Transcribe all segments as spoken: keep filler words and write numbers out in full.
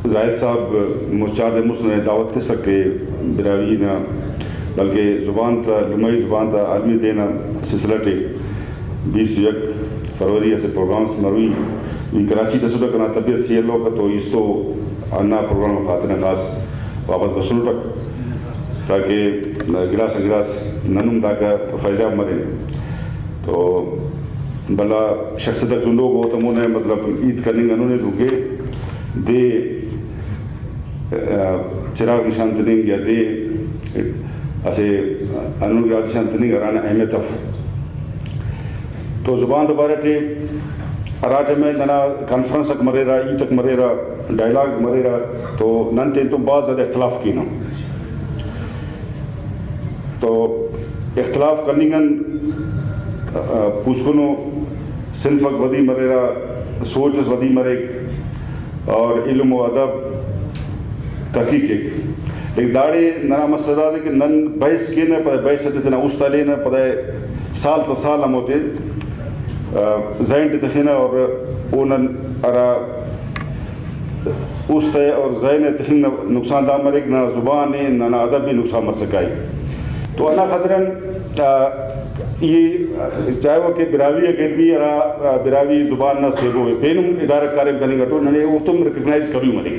زاہد صاحب مچ چار دے مست ننے دعوت تسک کہ براہوئی نا، بلکہ زبان تا، لمائی زبان تا عالمی دے نا سلسلہ ٹی بیست و یک فروری اسہ پروگرام اس مروئی۔ ای کراچی تسٹہ، کنا طبیعت صحیح الوکہ تو ایستو ہندا پروگرام آ تینا خاص واپس بسنٹک، تاکہ گڑاس آن گڑاس نن ہم داکا فیضیاب مرین۔ تو بھلا شخصیت آک تنوک او، تمونے مطلب ہیت کننگ ہندن ءِ تو کہ دے، آ، چراغ نشان تننگ یا دے اسہ ہندن گڑا نشان تننگ ہرانا اہمیت اف۔ تو زبان تا بارہ ٹی ہرا ٹائم ننا کانفرنس آک مریرہ، ہیت آک مریرہ، ڈائیلاگ مریرہ، تو نن تینتون بھاز زیادہ اختلاف کینہ۔ تو اختلاف کننگ آن، آ، پوسکنو صنف آک ودی مریرہ، سوچ اس ودی مریک اور علم و ادب ترقی کیک۔ لیکن داڑے ننا مسئلہ دادے کہ نن بحث کینہ، پدا بحث تے تینا است ہلینہ، پدا سال تا سال ہموتے، آ، ذہن ٹی تخنہ اور او نن ہرا است ءِ اور ذہن ءِ تخنگ نا نقصان دا مریک، ننا زبان ءِ، ننا ادب ءِ نقصان مرسا کائک۔ تو ہندا خاطران، آ، ای چاہوہ کہ براہوئی اکیڈمی ہرا، آ، براہوئی زبان نا سیبو ءِ، پین ہم ادارہ کاریم کننگ اٹو، ننے اوفتم ریکگنائز کروئی مریک۔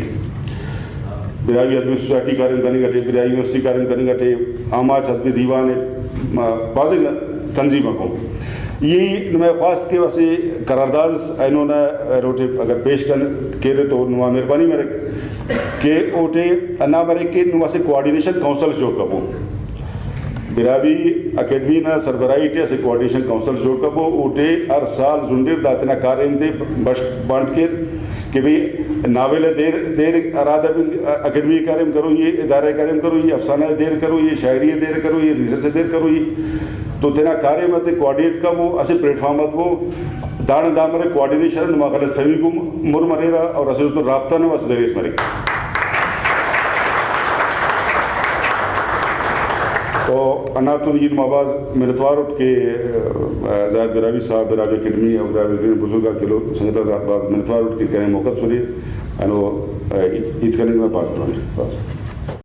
براہوئی ادبی سوسائٹی کاریم کننگ اٹے، براہوئی یونیورسٹی کاریم کننگ اٹے، آماچ ادبی دیوان ءِ، ما-، بھازنگا تنظیم آکو۔ ای نمے خواست کہ اسہ قرارداد اس اینو نا ایلو ٹی اگر پیش کن-، کیرے تو نما مہربانی مریک کہ اوٹی ہندا مریک کہ نم اسہ کوآرڈینیشن کونسل جوڑ کبو۔ براہوئی اکیڈمی نا سربراہی ٹی اسہ کوآرڈینیشن کونسل جوڑ کبو، اوٹی ہر سال زنڈر دا تینا کاریم تے بش-، بانٹ کیر کہ بھئی ناول ءِ دیر، دیر ہرا ادبی اکیڈمی کاریم کروئی ءِ، ادارہ کاریم کروئی ءِ، افسانہ ءِ دیر کروئی ءِ، شاعری ءِ دیر کروئی ءِ، ریسرچ ءِ دیر کروئی ءِ۔ تو تینا کاریم آتے کوآرڈینیٹ کبو، اسہ پلیٹ فارم آ تبو، داڑان دا مرے کوآرڈینیشن نما غلط فہمی کم مر مریرہ اور اسہ تو رابطہ نا اسہ ذریعہ اس مریک۔ تو ہندا تون ای نما بھاز منتوار اٹ کہ، آ، زاہد براہوئی صاحب، براہوئی اکیڈمی اور براہوئی اکیڈمی بزرگ آک ایلو سنگت آتا بھاز منتوار اٹ کہ کنے موقع تسنے اینو، آ، ہیت کننگ نا بھاز منتوار۔